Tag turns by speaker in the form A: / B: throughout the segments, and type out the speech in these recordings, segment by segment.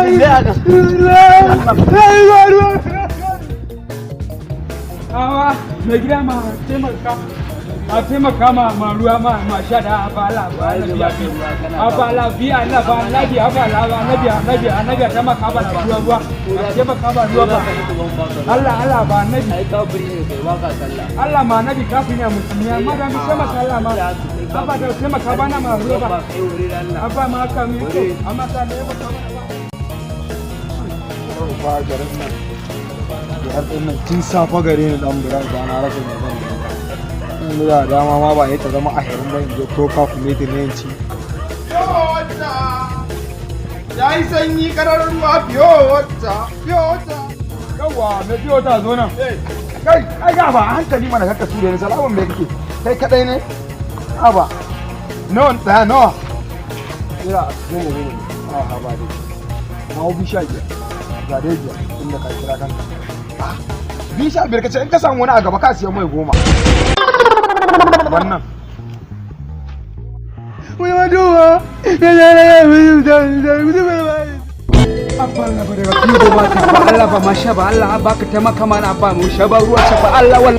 A: Ruwa. Awa, mai gida, ma taimaka. A taimaka ma ma ruwa ma ma sha da ba Allah ba Allah biya ba Allah biya Allah ba Allah biya ba Allah ba annabi annabi annabi a taimaka ba ruwa ruwa, a taimaka ba ruwa ba Allah Allah ba annabi.
B: Ai kafiri ne kai, baka sallah.
A: Allah ma annabi kafin ya musulmi, amma da mu taimaka Allah ma abba da taimaka ba na ma ruwa ba.
B: Kai wuri da Allah.
A: Abba ma ka mi ko amma ka ne ba ka ba.
C: Ba garin nan biyar ɗin nan tun safe gare ni dan buran ba na rasa mai zan yi. In da dama ma ba ya ta zama 20 ba, in je ko calculator ne in ci.
D: Ya yi sanyi karar ruwa fiyo wata, fiyo wata.
C: Yawwa, mai fiyo ta zo nan. Kai, ai ga ba a hankali mana, kaka ture ni. Salamun, me kake kai kadai ne? Aba nawa? Tsaya, nawa? Ira 10 10 ne. A ha, ba dai na bi 15, ga dai 5 inda ka kira kanka. Ah, bi 15 kace, in ka samu wani a gaba ka siya mai 10 wannan.
A: Wai ma duwa. Abba Allah ba daga kiwo ba ta ba Allah ba ma sha ba Allah ba ka taimaka mana ba mu sha ba ruwa sha ba Allah wal.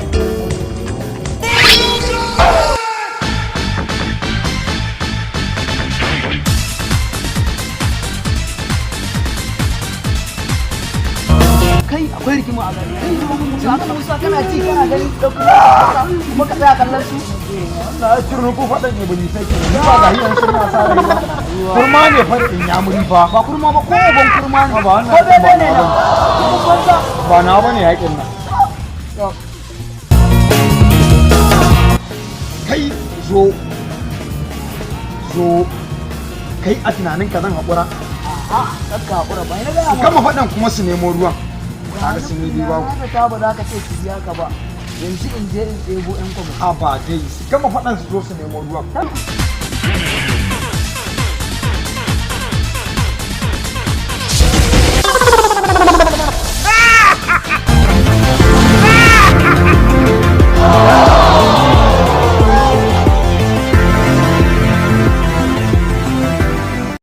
B: Kai, akwai rigima a gari. Kai, Musa, Musa, kana ci kana gani dauko kuma ka tsaya kallon su.
C: Na turnuku faɗan ne bani sai kenan. Ni ba ga hiyan suna sa rai ba. Kurma ne fa in ya muri fa.
B: Ba kurma ba, ko uban kurma ne.
C: Ba wannan.
B: Ko bebe ne na kuma banza.
C: Ba na bane yakin nan. Kai, zo zo. Kai, a tunanin ka zan haƙura?
B: A kakka hakura ba ina ga.
C: Su gama faɗan kuma su nemo ruwan, kaga sun yi biyu babu.
B: Na ta ba za ka ce su biya ka ba, yanzu in je in ɗebo yan kwamiti.
C: A ba dai su gama faɗan su zo su nemo ruwan.